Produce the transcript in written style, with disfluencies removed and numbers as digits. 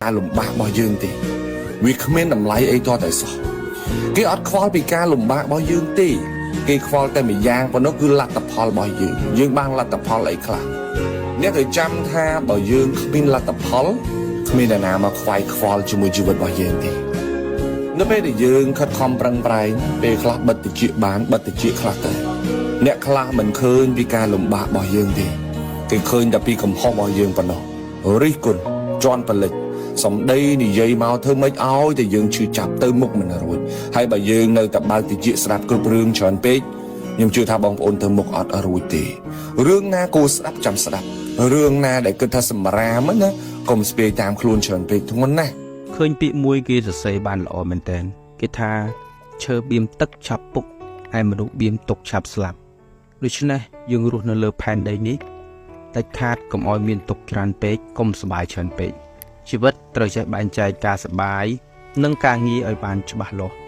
ការលំបាករបស់យើងទេវាគ្មានតម្លៃអីទាល់តែសោះគេអត់ខ្វល់ពីការលំបាករបស់យើងទេគេខ្វល់តែម្យ៉ាងប៉ុណ្ណោះគឺលទ្ធផលរបស់យើងយើងបានលទ្ធផលអីខ្លះអ្នកត្រូវចាំថាបើយើងគ្មានលទ្ធផលគ្មានអ្នកណាមកខ្វាយខ្វល់ជាមួយជីវិតរបស់យើងទេនៅពេលដែលយើងខិតខំប្រឹងប្រែងពេលខ្លះបិទតិចបានបិទតិចខ្លះទៅអ្នកខ្លះមិនឃើញពីការលំបាករបស់យើងទេគេឃើញតែពីកំហុសរបស់យើងប៉ុណ្ណោះរិះគន់ជន់ផលិច សំដីនិយាយមកធ្វើម៉េចឲ្យតែយើងឈឺចាប់ទៅមុខមិនរួចហើយបើយើងនៅតែបើកតិចស្ដាប់គ្រប់រឿងច្រើនពេកខ្ញុំជឿថាបងប្អូនទៅមុខអត់រួចទេរឿងណាគួរស្ដាប់ចាំស្ដាប់រឿងណាដែលគិតថាសម្រាមណាកុំស្ពាយតាមខ្លួនច្រើនពេកធ្ងន់ណាស់ ឃើញពាក្យមួយគេសរសេរបានល្អមែនទែនគេថាឈើបៀមទឹកឆាប់ពុកឯមនុស្សបៀមទុកឆាប់ស្លាប់ដូច្នេះយើងរស់នៅលើផែនដីនេះដាច់ខាតកុំឲ្យមានទុក្ខច្រើនពេកកុំសប្បាយច្រើនពេកជីវិតត្រូវចេះបែងចែកការសប្បាយនិងការងារឲ្យបានច្បាស់លាស់។